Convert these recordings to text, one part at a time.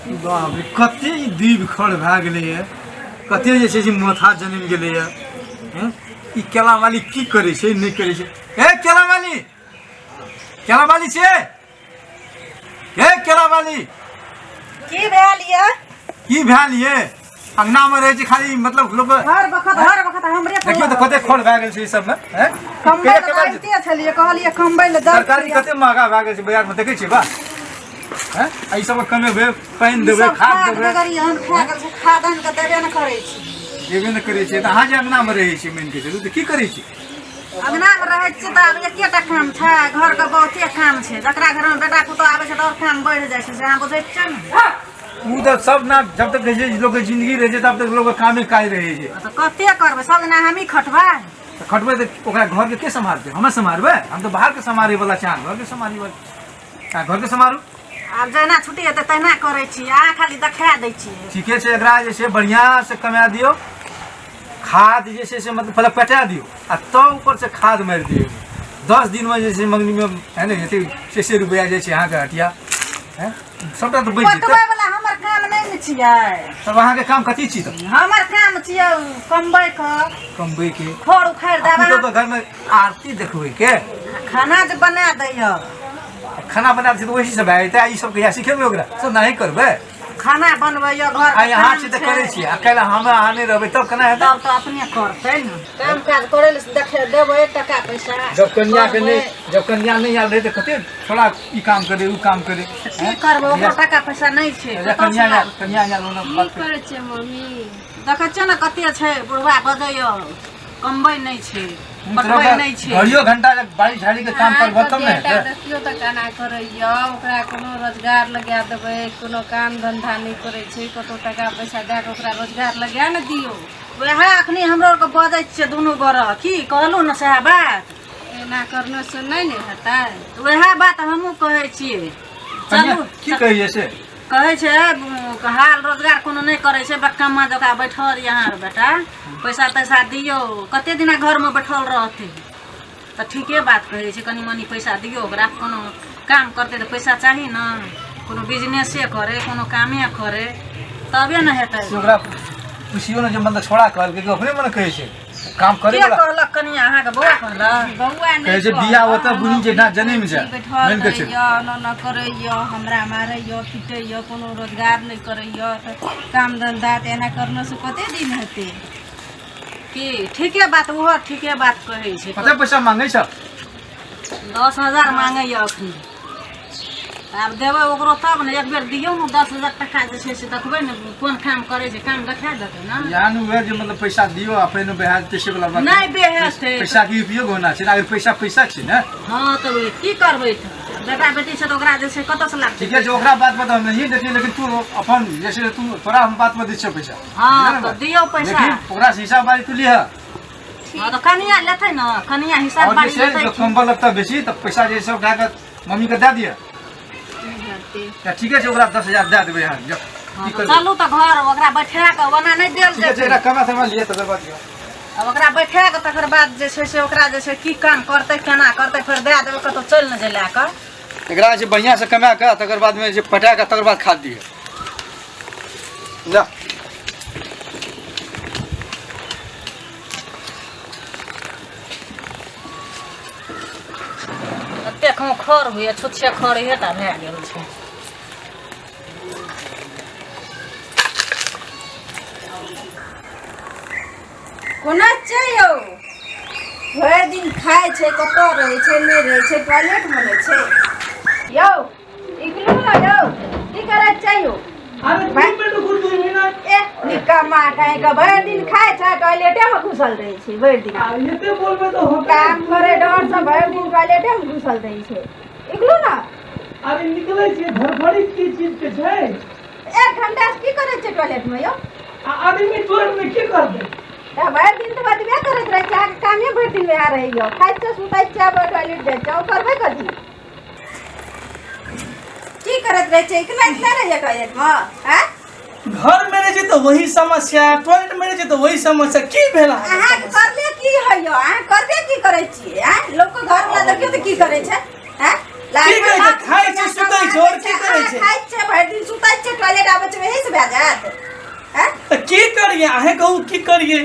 बाप रे, कते ई दीप खड़ भए गेलैए, कते जे छै से माथा जनमि गेलैए। हैं, ई केला वाली की करै छै, नहि करै छै? ए केला वाली, केला वाली छै, ए केला वाली। की भेल ये? की भेल ये? अंगना में रहै छै खाली, मतलब लोक हर बखत, हर बखत हमरे पर। देखियौ तऽ कते खड़ भए गेल छै ई सबमे, हैं? कमबै कहिया लए केना जेतै? आबिते छलियै, कहलियै कमबै लए दऽ। तरकारी कते महगा भए गेल छै बाजार में, देखै छियै बा? हैं, आ ई सबके कमेबै, पानि देबै, खाद देबै। बेगरी एहन खा गेल छै, खाद आनि कऽ देबे नहि करै छी। देबे नहि करै छियै तऽ अहाँ जे अंगना में रहै छियै, मानि के चलू, तऽ की करै छी? अंगनामे रहै छियै तऽ आब एकेटा काम छै, घरके बहुते काम छै। जकरा घरमे बेटा पुतोह आबै छै तऽ आओर काम बढ़ि जाइ छै, से अहाँ बुझै छियै ने। ओ तऽ सब ना, जब तक रहै छै लोकके जिंदगी रहै छै तब तक लोकके कामे काज रहै छै। तऽ कते करबै? सब दिना हमही खटबै? तऽ खटबै तऽ ओकरा घरके के सम्हारतै? हमे सम्हारबै? हम तऽ बाहरके सम्हारै वाला छी, अहाँ घरके सम्हारै वाला, अहाँ घरके सम्हारू। आब जहिना छुट्टी हेतै तहिना करै छी, अहाँ खाली देखा दै छियै। ठीके छै, एकरा जे छै बढ़िआँ से कमा दियौ, खाद जे छै से मतलब पहिले पटा दियौ आ तब ऊपरसँ खाद मारि दियौ। 10 दिनमे जे छै मङ्गनीमे है ने हेतै, 600 रुपैआ जे छै अहाँके हटिया है, सबटा तऽ बचि जेतै। पटबै वाला हमर काम नहि ने छियै। तब अहाँके काम कथी छी तऽ? हमर काम छियै कमबै के। कमबैके। खर उखाड़ि पुतहु देबा। तऽ घरमे आरती देखबैके। खाना जे बना दैय। खाना बना दै छै तऽ ओहिसँ भए जेतै। आ ई सब कहिया सिखेबै ओकरा? सब नहि करबै। खाना बनबैया घर। आ यहाँ छी तऽ करै छियै, आ काल्हि हमे अहाँ नहि रहबै तब केना हेतै? तब तऽ अपने करतै ने, काम काज करै लए देखे देबै टका पैसा। जब कन्या के करबै। नहि, जब कन्या नहि आयल रहै तऽ कते थोड़ा ई काम करे, ओ काम करे। की करबै, ओकरो टका पैसा नहि छै। जब कतऽसँ कन्या आयल, लाबू? कन्या आयल ओना की बात करै छियै मम्मी? देखै छियै ने कते छै, बुढ़वा बजैया, कमबै नहि छै, पटबै नहि छै। घड़ियो घंटा जब बाड़ी झाड़ी के काम करबह तब ने बेटा हेतै। देखियौ तऽ केना करैया। ओकरा कोनो रोजगार लगा देबै, कोनो काम धन्धा नहि करै छै। कतौ टाका पैसा दए कऽ ओकरा रोजगार लगा ने दियौ। वएह अखनी हमरो आरके बजै छियै दुनू गोरे, की कहलहुँ ने सएह बात। एना करने से नहि ने हेतै। वएह बात हमहूँ कहै छियै। कन्या चलू। की कहिए से? कहै छै हाल रोजगार कोनो नहि करै छै, बक्कमा जकाँ बैठल यहाँ बेटा, पैसा तैसा दियौ, कते दिना घरमे बैठल रहतै? तऽ ठीके बात कहै छै, कनि मनि पैसा दियौ ओकरा। कोनो काम करतै तऽ पैसा चाही ने। कोनो बिजनेसे करै, कोनो कामे करै, तबे ने हेतै। से ओकरा पुछियौ ने जे मतलब छोड़ा कहलकै कि अपने मने कहै छै काम करे के वाला? कहलक कनिया? अहाँके बौआ कहलक? बौआ कहै नहि छै बियाह ओतऽ बुनी जे ना जनमि जाय। बैठल मानि कऽ चलू। रहैया, एना एना करैया, हमरा मारैया, पिटैया, कोनो रोजगार नहि करैया, तऽ काम धन्धा तऽ एना करने से कते दिन हेतै? की ठीके बात, ओहो ठीके बात कहै छै। कते पैसा मांगै छ? 10,000 मांगैया अखनी। आब देबै ओकरो तब ने। एक बेर दियौ ने 10,000 टका जे छै से, देखबै ने कोन काम करै छै, काम देखा देतै ने। यहाँ नु वएह जे मतलब पैसा दियौ आ फेर बेहा जेतै से वाला बात। नहि बेहेतै। पैसा के उपयोग होना छै ने, अगर पैसा पैसा छै ने। हँ, तऽ की करबै तऽ? बेटा बेटी छै तऽ ओकरा जे छै कतऽसँ लागतै? ठीके छै, ओकरा बात पर तऽ हम नहीं देखिए, लेकिन तू अपन जैसे तू तोरा हम बात में दै छियौ पैसा। हँ। बुझलियै ने तऽ बात? दियौ पैसा। लेकिन ओकरा से हिसाब बारी तू लिह। हँ, तऽ कनिया लेतै ने, कनिया हिसाब और बारी जे छै लेतै। जो कंबल लगता बेसी तऽ पैसा जे सब उठा कऽ मम्मी के दए दिअ। तऽ ठीके छै, ओकरा 10,000 दए देबै अहाँ जब हँ, की तऽ करबै? चलू तऽ घर, ओकरा बैठा कऽ, ओना नहि देल ठीके छै। जेतै। एकरा कमा समा लिअ तकर बाद दिअ। आब ओकरा बैठा कऽ तकर बाद जे छै से ओकरा जे छै की काम करतै, केना करतै, फेर दए देबै, कतहु चलि ने जाय लए कऽ। एकरा जे बढ़िआँ से कमा कऽ तकर बादमे जे पटा कऽ तकर बाद खाद दिअ जा। एतेक खर होइए, छुच्छे खर इहे टा भए गेल छै। कोना छै यौ? भरि दिन खाइ छै, कतऽ रहै छै, नहि रहै छै, टॉयलेटमे रहै छै। यौ निकलू ने यौ, की करै छै यौ? अरे 2 मिनट रुकू, 2 मिनट। ए निकम्मा कहीं के, भरि दिन खाइ छै, टॉयलेटेमे घुसल रहै छै भरि दिन। आ एते बोलबै तऽ होतै? काम करे डर से भरि दिन टॉयलेटेमे घुसल रहै छै। निकलू ने। अरे निकलै छियै, धड़फड़ी की चीज के छै? एक घंटा से की करै छै टॉयलेटमे यौ? आ आदमी टॉयलेट में की करतै? तऽ भरि दिन तऽ बतबे करैत रहै छै। अहाँके कामे भरि दिन वएह रहैए, खाइ छियै, सुतै छियै, आब टॉयलेट जाइ छियै, करबै कथी? की करैत रहै छै? इतना इतना रहैए टॉयलेटमे आँय? घर में रहै छै तऽ वही समस्या, टॉयलेट में रहै छै तऽ वही समस्या। की भेल अहाँके अहाँके समस्या? करले की है यौ? अहाँ करबे की करै छियै आँय? लोकके घरवला देखियौ तऽ की करै छै आँय? की करै छै? खाइ छै, सुतै छै, आओर की करै छै? खाइ छै, भरि दिन सुतै छै, टॉयलेट टॉयलेट आबै छै वही से भए जायत हैं तऽ की करिए अहें कहू की करिए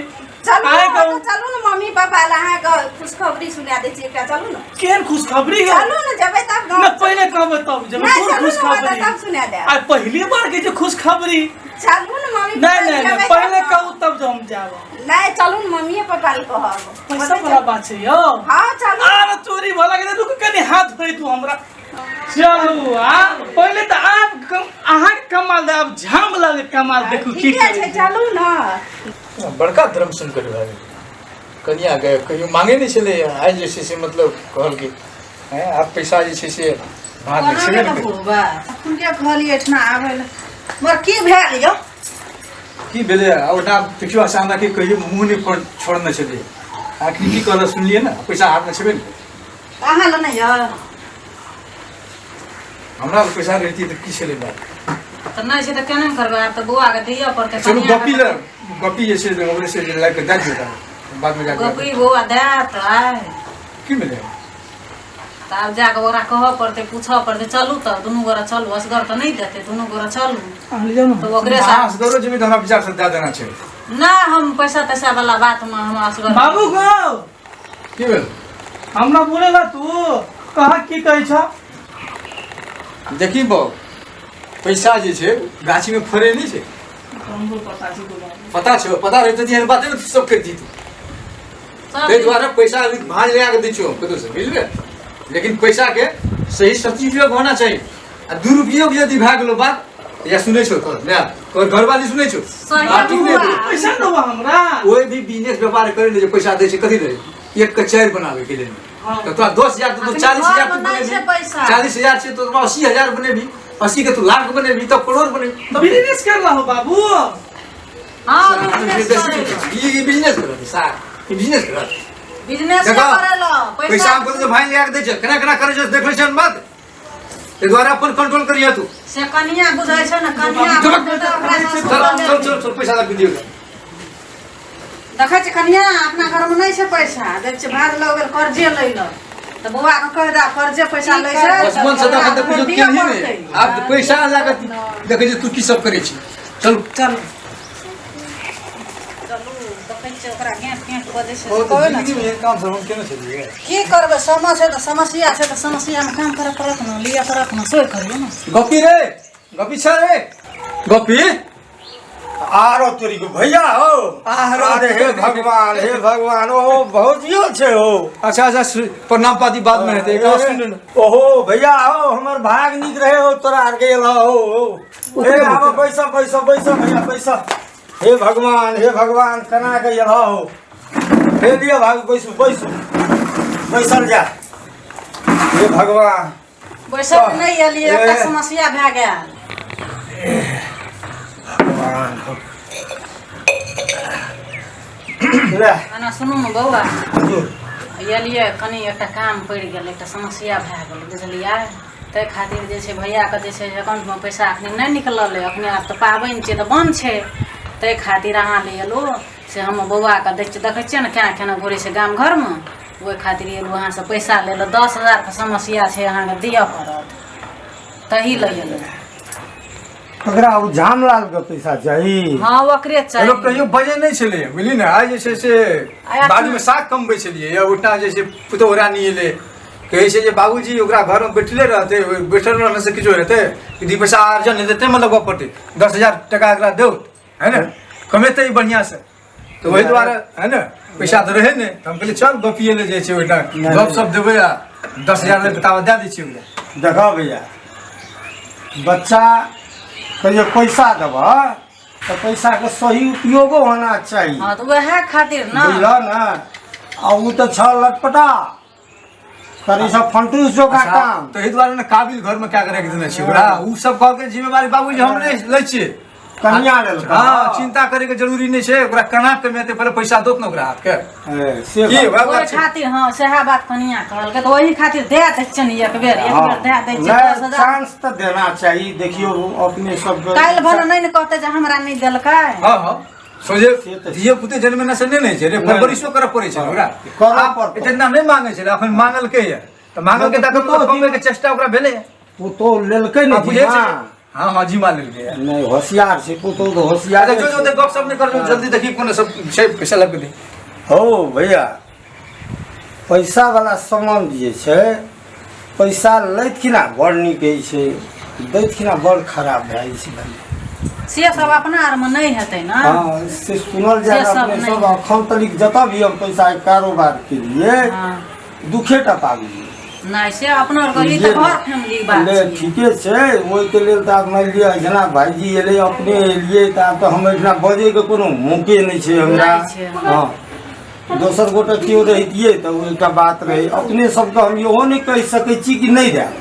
चलू आइ ने, कहू। तऽ चलू ने मम्मी पापा लए अहाँके खुशखबरी सुना दै छी एकटा चलू ने केहन खुशखबरी है चलू ने जेबै तब न गाँव पहिले कहबै तब जेबै नहि, कोन चलू ने, खुशखबरी तब सुना देब। आ पहली बार के जे खुशखबरी चलू ने मम्मी नहीं पापा नहीं लए नहीं जेबै पहिले तब कहू तब जो हम जाब नहि चलू ने मम्मीए पापा लए कहब पैसा वाला बात छै यौ हँ चलू आर चोरी भऽ गेलै रुक कनि हाथ धोइ तू हमरा चलू आ पहिले तऽ आब अहाँके कमाल दे आब झाम लगे कमाल देखू की ठीके करै छै छै। चलू ने बड़का धर्म संकट भए गेलै कनियाके कहियो मांगे नहि छलैए आइ जे छै से मतलब कहलकै हैं आब पैसा जे छै से भाग कोना छेबे के नहि करै। बौआ अखन के कहलियै एहिठिना आबै लए मगर की भेल यौ की भेलै आ ओना देखियौ अचानक के कहियो मुँह नहि छोड़ने छलियै आखिर की कहलक सुनलियै ने पैसा हाथमे छेबे नहि करै। अहाँ लए नहि यऽ हमरा लग पैसा रहितियै तऽ की छलै बात तऽ नहि छै तऽ केना करबै आब तऽ बौआके दिअ पड़तै चलू कनियाँके गपी लए गपी जे छै से ओकरे से लए कऽ दए दियौ तऽ बादमे जाकऽ गपी बौआ देत आइ की भेलै तऽ आब जाकऽ ओकरा कहऽ पड़तै पूछऽ पड़तै चलू तऽ दुनू गोरा चलू असगर तऽ नहि देतै दुनू गोरा चलू अहाँ ले जाउ ने तऽ ओकरे अहाँ साथ असगरो जेबै तऽ हमरा विचारसँ दए देना छै नहि हम पैसा तैसा वाला बातमे हम असगर बाबू गो की भेल हमरा बोले ला तू कहा की कहै छ देखी बाउ पैसा जे छै गाछीमे फड़ै नहि छै हमरो पता छै बाबू पता छौ पता रहितै तऽ एहन बाते ने सब करिती तू सब ताहि दुआरे पैसा अभी भाँज लगा कऽ दै छियौ कतौसँ बुझलियै लेकिन पैसाके सही सदुपयोग होना चाही आ दुरुपयोग यदि भए गेलो बात या सुनै छौ तोहर माय तोहर घरवाली सुनै छौ सही बात ठीक नहि बौआ। छै। पैसा देबो हमरा कोई भी बिजनेस व्यापार करे ले जे पैसा दै छै कथी लै एक के चारि बनाबै के लेल हाँ। तऽ तोरा 10,000 तऽ तू अखनी 40,000 तू घरमे नहि छै बनेबही पैसा। 40,000 छै तऽ तोरा 80,000 बनेबही 80 के तू लाख बनेबही तब करोड़ बनेबही तऽ बिजनेस कर रहा हो बाबू हाँ बिजनेस करै ई बिजनेस करत सार ई बिजनेस करत बिजनेस देखो, करै ल पैसा पैसा हम कतौ भाई लगा के दै छै केना केना करै छै देख लै छै बात ताहि दुआरे अपन कंट्रोल करिहे तू से कनिया बुझै छै ने कनिया चल बुझतै तऽ ओकरा चल ससुर चल चल चल पैसा लग दियौ देखै छै कनिया अपना घरमे नहि छै पैसा देख छै भाग लऽ गेल कर्जे लै लए तऽ बौआके कहि दे कर्जे पैसा लै छै बचपन से तऽ एखन तक तऽ कुछो दिअ केलही पड़तै नहि आब तऽ पैसा लए कऽ देखै छियै तू की सब करै छी चलू चलू चलू देखै छियै ओकरा घेँट घेँट बजै छै से कहबै ने जिंदगीमे एहन काम सब हम केने छलियै की करबै समय छै तऽ समस्या छै तऽ समस्यामे काम करऽ पड़त ने लिअ पड़त ने सोइ करियौ ने गपी रे गपी छ रे गपी आरो तोरी के भैया हो आरो अरे हे भगवान हे भगवान ओहो भौजियो छै हो अच्छा अच्छा प्रणाम पाती बाद में हेतै एक सुन लेना ओहो भैया हो हमर भाग नीक रहे हो तोरा आर के एलह हो हो हे आबो बैस बैस बैस भैया बैस हे भगवान हे भगवान केना के एलह हो हे लिअ भाग बैसू बैसू बैसल जा हे भगवान बैसल नहि एलियै एकटा ए। समस्या भए गेल भगवान हो ले एना सुनू ने बौआ हजुर एलियै कनि एकटा काम पड़ि गेल एकटा समस्या भए गेल बुझलियै ताहि खातिर जे छै भैयाके जे छै अकाउंटमे पैसा एखनी नहि निकलल अइ एखनी आब तऽ पाबनि छै तऽ बन्द छै ताहि खातिर अहाँ लए एलहुँ से हम बौआके दै छियै देखै छियै ने केना केना घुरै छै गाम घरमे ओहि खातिर एलहुँ अहाँसँ पैसा लै लए 10,000के समस्या छै अहाँके दिअ पड़त तही लए एलहुँ ककरा ओ झामलाल के पैसा चाही हँ ओकरे चाही लोक कहियो बजै नहि छलै बुझली ने आइ जे छै से आइ बाड़ीमे साग कमबै छलियै या ओहिठाम जे छै पुतोहु रानी एलै कहै छै जे बाबूजी ओकरा घरमे बैठले रहतै ओहि बैठल रहने से किछो हेतै दू पैसा अर्जन हेतै ताहिमे लगबऽ पड़तै 10,000 टका एकरा दौ है ने कमेतै बढ़िआँसँ तऽ ओहि दुआरे है ने पैसा तऽ रहै नहि तऽ हम कहलियै चल गपिए लए जाइ छै ओहिठाम नहि। गप सप देबै आ 10,000 लए बताबऽ दए दै छियै ओकरा देखो भैया बच्चा के जे पैसा देबह तऽ पैसा के सही उपयोगो होना चाही हँ तऽ उएह खातिर ने बुझलह ने आ ओ तऽ छल लटपटा करी सब फंटूस जोका काम ताहि दुआरे ने काबिल घरमे कए कऽ राखि देने छियै ओकरा ओ सब कहलकै जिम्मेवारी बाबूजी हम नहि लै छियै कनिया लेलकै हँ चिंता करे के जरूरी नहि छै ओकरा केना कमेतै पहिले पैसा दोत ने ओकरा हाथ के ए, से की बात। वएह ओहि बात छै खातिर हँ सएह बात कनिया कहलकै तऽ ओहि खातिर दए दै छियनि एक बेर एक बेर दए दै छियै नहि, 10,000 चांस तऽ देना चाही देखियौ अपने सबके काल्हि भने नहि ने कहतै जे हमरा नहि देलकै हँ हँ सोझे से तऽ- धिये पुते जन्मेने से नहि ने छै रे नहि। परवरिशो करऽ पड़ै छै ओकरा करऽ आब पड़तौ। एतना नहि मांगै छलै अखन मांगलकै यऽ तऽ मांगलकै तऽ पुतोहु कमबै के चेष्टा ओकरा भेलै पुतोहु लेलकै ने आ बुझै छै जिम्मा। हाँ हाँ जिमा लेलकै है। नहि होशियार छै पुतहु तऽ होशियार अच्छा जो जो गप सप नहि कर, जल्दी देखी कोनो सब छै पैसा लग के दे। हौ भैया, पैसा वाला सामान जे छै, पैसा लैत खिना बड़ नीक होइ छै, दैत खिना बड़ खराब भए जाइ छै भैया। से सब अपना आरमे नहि हेतै ने। हाँ से सुनल जाए से सब अपने नहि। सब अखन तलिक जतऽ भी हम पैसा के कारोबार केलिए हाँ। दुखे टा पाबियै। नहि से अपना आरके ई तऽ घर फैमिली बात ले छियै। ठीके छै, ओहिके लेल तऽ आब मानि लिअ जेना भाइजी एलै, अपने एलियै, तऽ आब तऽ हम एहिठिना बजैके कोनो मौके नहि छै हमरा। नहि छै। हँ दोसर गोटे केओ रहितियै तऽ ओ एकटा बात रहै, अपने सबके हम इहो नहि कहि सकै छी कि नहि देब,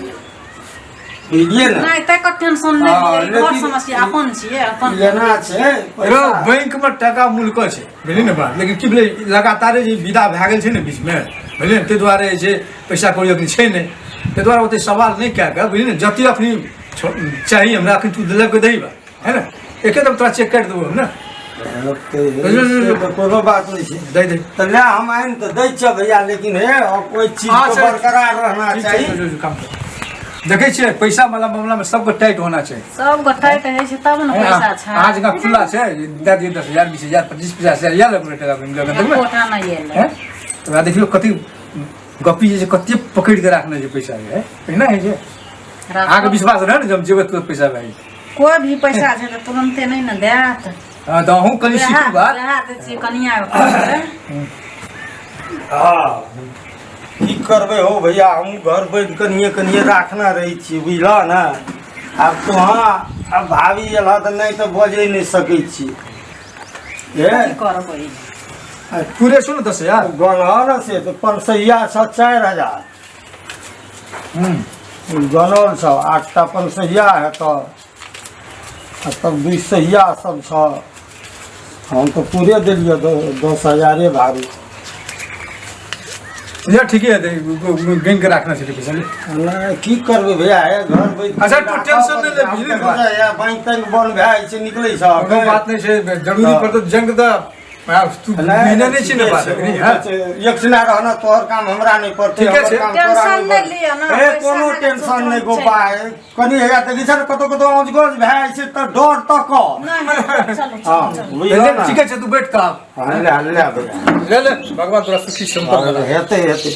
बुझलियै ने। नहि तकर टेंशन नहि हाँ, लिअ, ई घर लेकिन- समस्या अपन छियै अपन। लेना छै रो पैसा। बैंक में टका मुल्क छै, बुझलियै ने बात। लेकिन की भेलै, लगातारे जे विदा भए गेल छै ने बीचमे, बुझलियै ने, ताहि दुआरे जे छै पैसा कौड़ी अखनी छै नहि, ताहि दुआरे ओतेक सवाल नहि कए कऽ, बुझलियै ने, जते अखनी चाही हमरा अखनी तू लऽ कऽ दही बा है ने, एकेदम तोरा चेक काटि देबो हम ने। से तऽ कोनो बात नहि छै। दे दे तऽ ले हम आनि तऽ दै छियै भैया, लेकिन हे कोइ चीज हाँ, के छै। बरकरार रहना ठीक छै, चाही। जो, जो, काम कर। देखै छियै पैसा वाला मामला में सबके टाइट होना चाही। सब टाइट होइ छै तब ने पैसा छै। अहाँ जकाँ खुला छै, दए दियौ 10,000 20,000 25 50,000 इएह लगबै टका मिलबै देखबै। एकोटा नहि एलै। हैं? तऽ वएह देखियौ कते गप्पी जे छै कते पकड़ि कऽ राखने छै पैसा के, एना होइ छै। अहाँके विश्वास रहै ने जे हम जेबै तुरंत पैसा भए जेतै? कोइ भी पैसा छै तऽ तुरन्ते नहि ने देत। हँ तऽ अहूँ कनि सीखू बात। वएह दै छियै कनियाके कहबै। हाँ की करबै हो भैया, हमहूँ घर बैठ कनिए कनिए राखने रहै छियै, बुझलह ने। आब तोहाँ आब भाभी एलह तऽ नहि तऽ बजै नहि सकै छी। हे की करबै? पूरे सुन 10,000 गनह ने से तऽ पनसैया छह 4,000 गनल छह, 8टा पनसैया हेतह आ तब 2 सहिया सब छह। हम तऽ पूरे देलियै 10,000 भारू। या ठीके है, गिन के राखना चाहिए पैसा ले। नहि की करबै भैया, हे घर बैठ अच्छा, तू टेंशन नहि ले, बुझली ने बात। बैंक तैंक बंद भए जाइ छै, निकलै छै। कोनो बात नहि छै, जरूरी पड़तौ जंग तऽ तू महीने नहि छी ने बात अखनी, हाँ? एक सिना रहना तोहर काम हमरा नहि पड़तै, ठीके हमर छै। काम तोरा टेंशन नहि नहि लिअ ने, पड़तै। हे पैसा कोनो अहाँके टेंशन नहि तुरन्त गोपा, कनि हैया देखै छै ने कतौ कतौ औंच गौंच भए जाइ छै तऽ डर तऽ कह। नहि चलू हाँ चलू। बुझलहो ने? ठीके छै, तू बैठ कऽ आब। हाँ, ले ले भैया। ले ले, भगवान तोरा सुखी संपन्न बना। हेतै हेतै।